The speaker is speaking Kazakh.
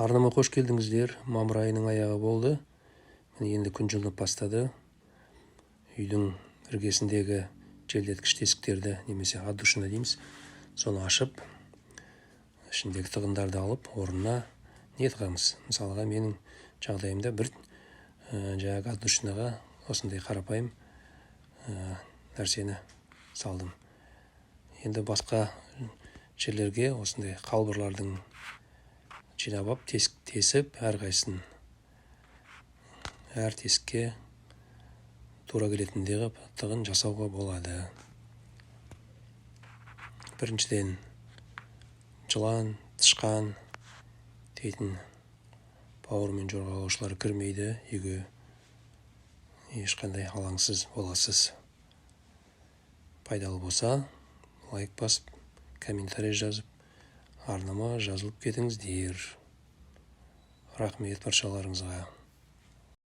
Арнама қош келдіңіздер! Мамыр айының аяғы болды. Міне, енді күн жылынып бастады. Үйдің іргесіндегі желдеткіш тесіктерді немесе отдушина дейміз, соны ашып, ішіндегі тығындарды алып, орнына не тығамыз? Мысалға, менің жағдайымда бір жаңағы отдушинаға осындай қарапайым нәрсені салдым. Енді басқа жерлерге осындай қалбырлардың жинап алып, тесік тесіп, әрқайсысын әр тесікке тура келетіндей қылып тығын жасауға болады. Біріншіден, жылан, тышқан дейтін бауырымен жорғалаушылар кірмейді үйге, ешқандай алаңсыз боласыз. Пайдалы болса, лайк басып, комментарий жазып, арнама жазылып кетіңіздер. Рахмет баршаларыңызға!